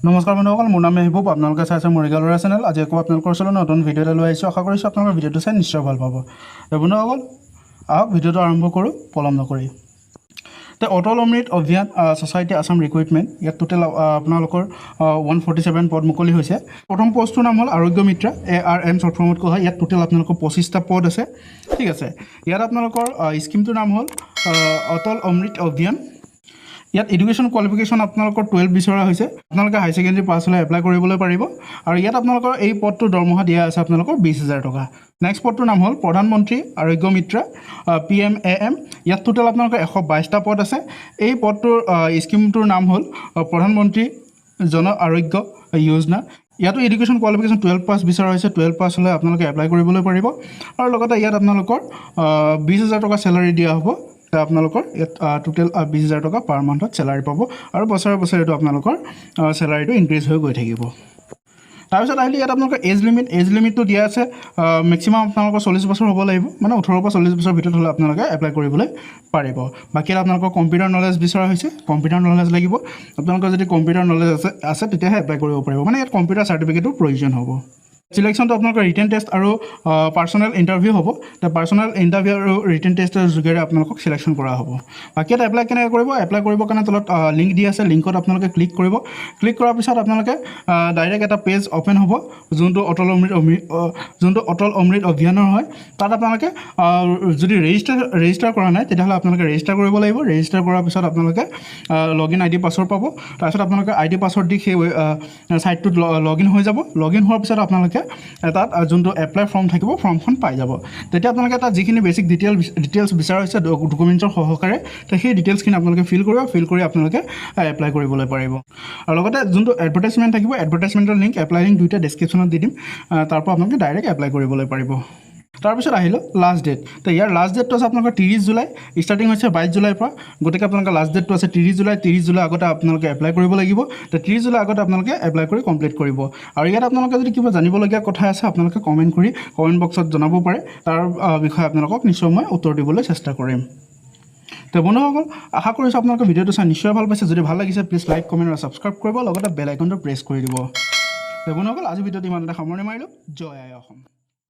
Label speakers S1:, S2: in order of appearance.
S1: নমস্কাৰ বন্ধুসকল, মোৰ নাম মেহবুব, আপোনালোকে চাইছে মৰিগাঁও ল'ৰা চেনেল। আজি আকৌ আপোনালোকৰ ওচৰলৈ নতুন ভিডিঅ' এটা লৈ আহিছোঁ। আশা কৰিছোঁ আপোনালোকৰ ভিডিঅ'টো চাই নিশ্চয় ভাল পাব। তো বন্ধুসকল, আহক ভিডিঅ'টো আৰম্ভ কৰোঁ পলম নকৰি। তো অটল অমৃত অভিযান ছ'চাইটি আছাম ৰিক্ৰুইটমেণ্ট, ইয়াত টোটেল আপোনালোকৰ 147 পদ মুকলি হৈছে। প্ৰথম পষ্টটোৰ নাম হ'ল আৰোগ্য মিত্ৰ, এআৰএম শ্বৰ্ট ফৰ্মত কোৱা হয়। ইয়াত টোটেল আপোনালোকৰ 25টা পদ আছে, ঠিক আছে। ইয়াত আপোনালোকৰ স্কীমটোৰ নাম হ'ল অটল অমৃত অভিযান। ইয়াত এডুকেশ্যন কোৱালিফিকেশ্যন আপোনালোকৰ 12 বিচৰা হৈছে। আপোনালোকে হাই ছেকেণ্ডেৰী পাছ হ'লে এপ্লাই কৰিবলৈ পাৰিব। আৰু ইয়াত আপোনালোকৰ এই পদটোৰ দৰমহা দিয়া আছে আপোনালোকৰ 20,000 টকা। নেক্সট পদটোৰ নাম হ'ল প্ৰধানমন্ত্ৰী আৰোগ্য মিত্ৰ, পিএমএএম। ইয়াত টোটেল আপোনালোকৰ 122টা পদ আছে। এই পদটোৰ স্কীমটোৰ নাম হ'ল প্ৰধানমন্ত্ৰী জন আৰোগ্য যোজনা। ইয়াতো এডুকেশ্যন কোৱালিফিকেশ্যন 12 পাছ বিচৰা হৈছে। 12 পাছ হ'লে আপোনালোকে এপ্লাই কৰিবলৈ পাৰিব। আৰু লগতে ইয়াত আপোনালোকৰ 20,000 টকা চেলাৰী দিয়া হ'ব। আপোনালোকৰ ইয়াত টোটেল 20,000 টকা পাৰ মান্থত চেলাৰী পাব আৰু বছৰে বছৰে এইটো আপোনালোকৰ চেলাৰীটো ইনক্ৰিজ হৈ গৈ থাকিব। তাৰপিছত আহিলে ইয়াত আপোনালোকৰ এজ লিমিট। এজ লিমিটটো দিয়া আছে, মেক্সিমাম আপোনালোকৰ 40 বছৰ হ'ব লাগিব, মানে 18ৰ পৰা 40 বছৰৰ ভিতৰত হ'লে আপোনালোকে এপ্লাই কৰিবলৈ পাৰিব। বাকী ইয়াত আপোনালোকৰ কম্পিউটাৰ নলেজ বিচৰা হৈছে। কম্পিউটাৰ নলেজ লাগিব। আপোনালোকৰ যদি কম্পিউটাৰ নলেজ আছে, তেতিয়াহে এপ্লাই কৰিব পাৰিব। মানে ইয়াত কম্পিউটাৰ চাৰ্টিফিকেটো প্ৰয়োজন হ'ব। চিলেকশ্যনটো আপোনালোকৰ ৰিটেন টেষ্ট আৰু পাৰ্চনেল ইণ্টাৰভিউ হ'ব। তো পাৰ্চনেল ইণ্টাৰভিউ আৰু ৰিটেন টেষ্টৰ যোগেৰে আপোনালোকক চিলেকশ্যন কৰা হ'ব। বাকী ইয়াত এপ্লাই কেনেকৈ কৰিব? এপ্লাই কৰিবৰ কাৰণে তলত লিংক দি আছে। লিংকত আপোনালোকে ক্লিক কৰিব। ক্লিক কৰাৰ পিছত আপোনালোকে ডাইৰেক্ট এটা পেজ অ'পেন হ'ব, যোনটো অটল অমৃত অভিযানৰ হয়। তাত আপোনালোকে যদি ৰেজিষ্টাৰ কৰা নাই, তেতিয়াহ'লে আপোনালোকে ৰেজিষ্টাৰ কৰিব লাগিব। ৰেজিষ্টাৰ কৰাৰ পিছত আপোনালোকে লগ ইন আইডি পাছৱৰ্ড পাব। তাৰপিছত আপোনালোকে আইডি পাছৱৰ্ড দি সেই ছাইটটোত লগ ইন হৈ যাব। লগ ইন হোৱাৰ পিছত আপোনালোকে তাত যোনটো এপ্লাই ফৰ্ম থাকিব, ফৰ্মখন পাই যাব। তেতিয়া আপোনালোকে তাত যিখিনি বেছিক ডিটেইলছ বিচৰা হৈছে ডকুমেণ্টছৰ সহকাৰে, তো সেই ডিটেইলছখিনি আপোনালোকে ফিল কৰিব। ফিল কৰি আপোনালোকে এপ্লাই কৰিবলৈ পাৰিব। আৰু লগতে যোনটো এডভাৰটাইজমেণ্ট থাকিব, এডভাৰটাইজমেণ্টৰ লিংক, এপ্লাই লিংক দুইটা ডেছক্ৰিপশ্যনত দি দিম। তাৰ পৰা আপোনালোকে ডাইৰেক্ট এপ্লাই কৰিবলৈ পাৰিব। তাৰপিছত আহিলোঁ লাষ্ট ডেট। তো ইয়াৰ লাষ্ট ডেটটো আছে আপোনালোকৰ 30 জুলাই। ষ্টাৰ্টিং হৈছে 22 জুলাইৰ পৰা, গতিকে আপোনালোকৰ লাষ্ট ডেটটো আছে 30 জুলাই। 30 জুলাই আগতে আপোনালোকে এপ্লাই কৰিব লাগিব। তো 30 জুলাই আগতে আপোনালোকে এপ্লাই কৰি কমপ্লিট কৰিব। আৰু ইয়াত আপোনালোকে যদি কিবা জানিবলগীয়া কথা আছে, আপোনালোকে কমেণ্ট কৰি কমেণ্ট বক্সত জনাব পাৰে। তাৰ বিষয়ে আপোনালোকক নিশ্চয় মই উত্তৰ দিবলৈ চেষ্টা কৰিম। তো বন্ধুসকল, আশা কৰিছোঁ আপোনালোকে ভিডিঅ'টো চাই নিশ্চয় ভাল পাইছে। যদি ভাল লাগিছে, প্লিজ লাইক, কমেণ্ট আৰু ছাবস্ক্ৰাইব কৰিব, লগতে বেল আইকনটো প্ৰেছ কৰি দিব। তো বন্ধুসকল, আজি ভিডিঅ'টো ইমানতে সামৰণি মাৰিলোঁ। জয় আই অসম।